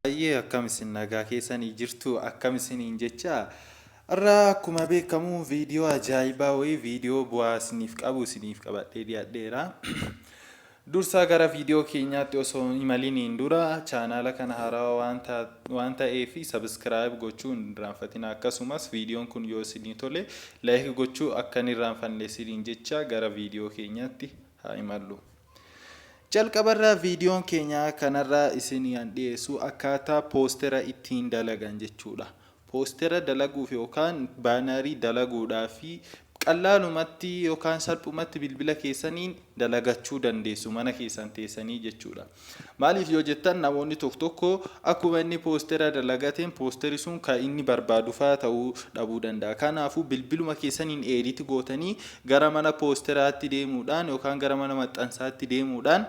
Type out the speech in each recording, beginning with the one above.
Baay'ee akkam isin nagaa keessanii jirtu? Akkam isiniin jecha? Har'a akkuma beekamu viidiyoo ajaa'ibaa wayii, viidiyoo bu'aa isiniif qabu isiniif qabadhee dhiyaadheera. Dursaa gara viidiyoo keenyaatti osoo hin imaliniin dura, chaanaala kana haarawaa waan ta'eef subscribe gochuu hin irraanfatina. Akkasumas viidiyoon kun yoo isinii tole like gochuu akka hin irraanfanne isiniin jecha, gara viidiyoo keenyaatti haa imallu. Jalqabarraa viidiyoon keenya kanarraa isinii an dhiyeessu akkaataa poostera ittiin dalagan jechuudha. Poostera dalaguuf yookaan baanarii dalaguudhaaf qallaalumatti yookaan salphumatti bilbila keessaniin dalagachuu dandeessu, mana keessan teessanii jechuudha. Maaliif yoo jettan, namoonni tokko tokko akkuma inni poostera dalagateen poosteri sun kan inni barbaadu fa'aa ta'uu dhabuu danda'a. Kanaafuu bilbiluma keessaniin edit gootanii gara mana poosteraatti deemuudhaan yookaan gara mana maxxansaatti deemuudhaan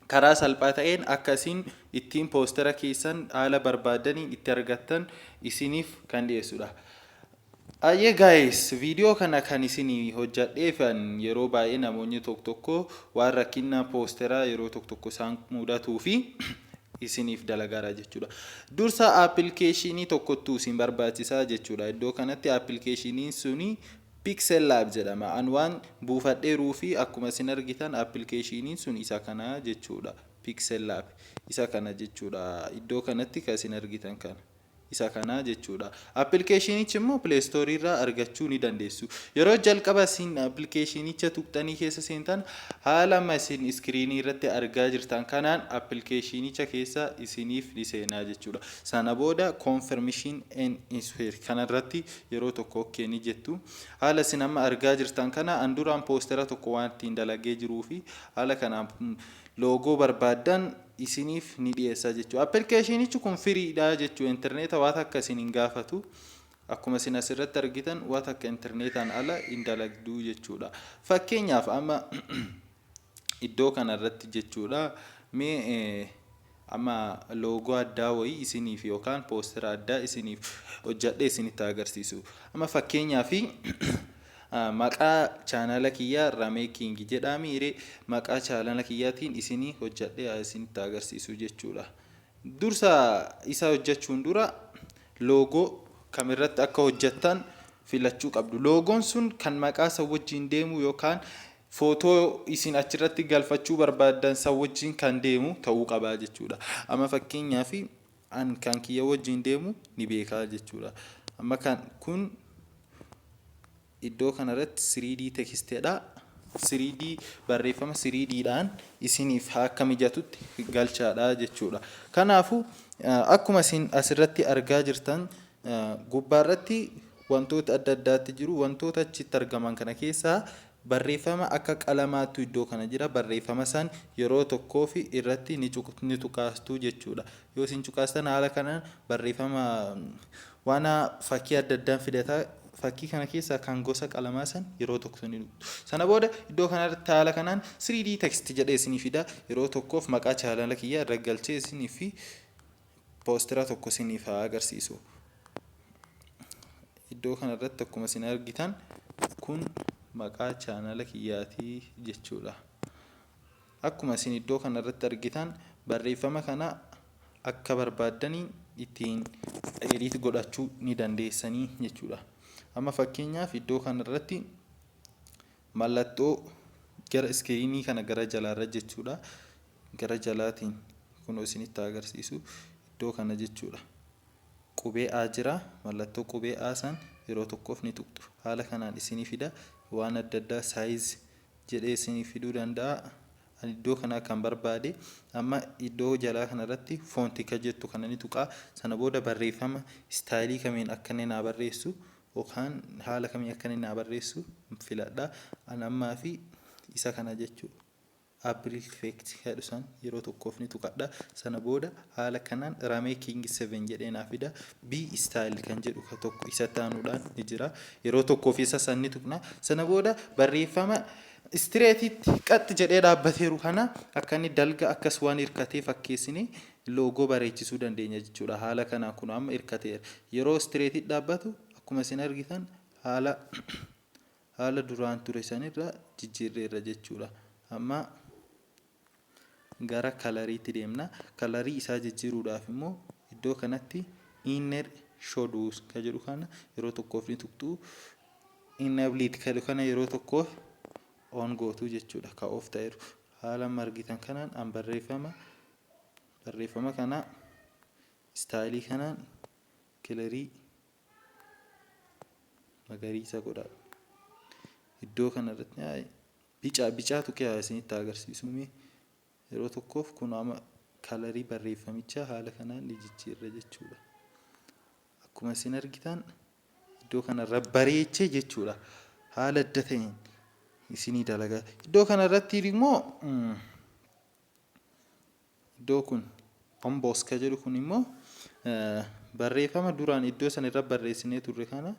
karaa salphaa ta'een akkasiin ittiin poostera keessan haala barbaadaniin itti argattan isiniif kan dhiyeessudha. Ayyee guys, viidiyoo kana kan isinii hojjadheefan yeroo baay'ee namoonni tokko tokko waan rakkina poosteraa yeroo tokko tokko isaan mudatuu fi isiniif dalagaara jechuudha. Dursa appilikeeshinii tokkottu isin barbaachisaa jechuudha. Iddoo kanatti appilikeeshiniin suni Pixel Lab jedhama. An waan buufadheeruu fi akkuma isin argitan appilikeeshiniin sun isa kana jechuudha. Pixel Lab isa kana jechuudha. Iddoo kanatti kan isin argitan kana. Isa kana jechuudha. Appilikeeshinichi immoo Play Store irraa argachuu ni dandeessu. Yeroo jalqaba isin appilikeeshinicha tuqxanii keessa seentan, haala amma isin iskiriinii irratti argaa jirtan kanaan appilikeeshinicha keessa isiniif ni seenaa jechuudha. Sana booda confirmation and insert kanarratti yeroo tokko okay ni jettu. Haala isin amma argaa jirtan kana, an duraan poostera tokko waan ittiin dalagee jiruu fi haala kanaan loogoo barbaaddan isiniif ni dhiyeessa jechuudha. Appilikeeshinichi kun free dha jechuudha. Intarneeta waan akka isin hin gaafatu. Akkuma isin asirratti argitan waan akka intarneetaan ala hin dalagduu jechuudha. Fakkeenyaaf amma iddoo kanarratti jechuudha. Mee amma loogoo addaa wayii isiniif yookaan poostera addaa isiniif hojjadhee isinitti agarsiisu. Amma fakkeenyaaf maqaa chaanala kiyyaa Ramee King jedhaa miire, maqaa chaanala kiyyaatiin isinii hojjadhee isinitti agarsiisu jechuudha. Dursa isa hojjechuun dura loogoo kamirratti akka hojjettan filachuu qabdu. Loogoon sun kan maqaa isa wajjin deemu yookaan footoo isin achirratti galfachuu barbaaddan san wajjin kan deemu ta'uu qabaa jechuudha. Amma fakkeenyaaf an kan kiyya wajjin deemu ni beekaa jechuudha. Amma kan kun iddoo kanarratti 3D textedha. 3D barreeffama 3Ddhaan isiniif akka mijatutti galchaadha jechuudha. Kanaafuu akkuma isin asirratti argaa jirtan gubbaarratti wantoota adda addaatti jiru. Wantoota achitti argaman kana keessaa barreeffama akka qalamaattu iddoo kana jira. Barreeffama san yeroo tokkoo fi irratti ni tuqaastu jechuudha. Yoo isin tuqaastan haala kanaan barreeffama waan fakkii adda addaan fidataa. Fakkii kana keessaa kan gosa qalamaa san yeroo tokko ni tuqxu. Sana booda iddoo kanarratti haala kanaan 3D text jedhee isinii fida. Yeroo tokkoof maqaa chaanala kiyyaa irra galchee isinii fi poostera tokko isiniif haa agarsiisu. Iddoo kanarratti akkuma isin argitan kun maqaa chaanala kiyyaatii jechuudha. Akkuma isin iddoo kanarratti argitan barreeffama kana akka barbaaddaniin ittiin edit godhachuu ni dandeessanii jechuudha. Amma fakkeenyaaf iddoo kanarratti mallattoo gara iskiriinii kana gara jalaarra jechuudha. Gara jalaatiin kunoo isinitti agarsiisu iddoo kana jechuudha. Qubee A jira. Mallattoo qubee A san yeroo tokkoof ni tuqxu. Haala kanaan isinii fida. Waan adda addaa size jedhee isinii fiduu danda'a. Ani iddoo kanaa kan barbaade amma iddoo jalaa kanarratti font ka jettu kana ni tuqaa. Sana booda barreeffama style kamiin akka inni naa barreessu yookaan haala kamiin akka inni naa barreessu filadha. Ani ammaa fi isa kana jechuudha. April Effect jedhu san yeroo tokkoof ni tuqadha. Sana booda haala kanaan Ramee King 7 jedhee naa fida. B style kan jedhu tokko isatti aanuudhaan ni jira. Yeroo tokkoof isa san ni tuqna. Sana booda barreeffama straightitti qaxxi jedhee dhaabbateeru kana akka inni dalga akkas waan hirkatee fakkeessine loogoo bareechisuu dandeenya jechuudha. Haala kanaan kun amma hirkateera. Yeroo straightitti dhaabbatu akkuma isin argitan haala duraan ture sanirra jijjiirreerra jechuudha. Amma Gara coloriitti deemna. Colorii isaa jijjiiruudhaaf immoo iddoo kanatti inner shadows ka jedhu kana yeroo tokkoof ni tuqxu. Enabled ka jedhu kana yeroo tokkoof on gootu jechuudha. Ka off ta'eeru. Haala amma argitan kanaan an barreeffama kana styleii kanaan colorii magariisa godha. Iddoo kanarratti bicaa bicaa tuqee isinitti agarsiisu. Yeroo tokkoof kun amma colorii barreeffamichaa haala kanaan ni jijjiirra jechuudha. Akkuma isin argitan iddoo kanarra bareechee jechuudha. Haala adda ta'een isinii dalagaa. Iddoo kanarratti immoo iddoo kun emboss ka jedhu kun immoo barreeffama duraan iddoo sana irra barreessinee turre kana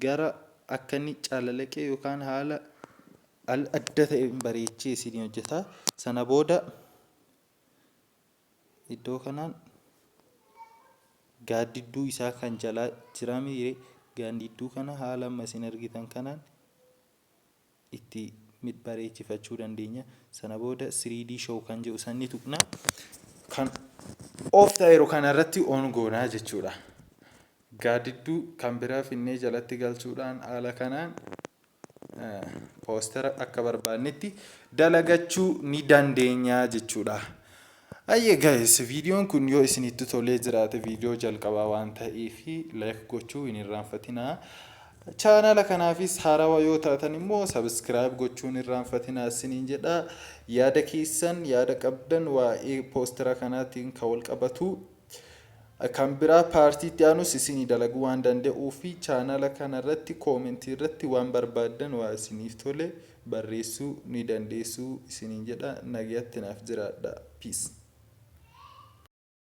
gara akka inni calalaqee yookaan haala adda ta'een bareechee isinii hojjeta. Sana booda iddoo kanaan gaaddidduu isaa kan jalaa jira, gaaddidduu kana haala amma isin argitan kanaan itti bareechifachuu dandeenya. Sana booda 3D show kan jedhu sanni tuqna. Kan off ta'eeru kanarratti on goonaa jechuudha. Gaaddidduu kan biraa finnee jalatti galchuudhaan haala kanaan poostera akka barbaannetti dalagachuu ni dandeenya jechuudha. Ayyee guys, viidiyoon kun yoo isinitti tolee jiraate, viidiyoo jalqabaa waan ta'eef like gochuu hin irraanfatinaa. Chaanala kanaafis haarawaa yoo taatan immoo subscribe gochuun irraanfatinaa isiniin jedha. Yaada keessan, yaada qabdan waa'ee poostera kanaatiin kan wal qabatu kan biraa partiitti aanus isinii dalaguu waan danda'uu fi chaanala kanarratti commentii irratti waan barbaaddan, waa isiniif tole barreessuu ni dandeessuu isiniin jedha. Nagayatti naaf jiraadha. Peace.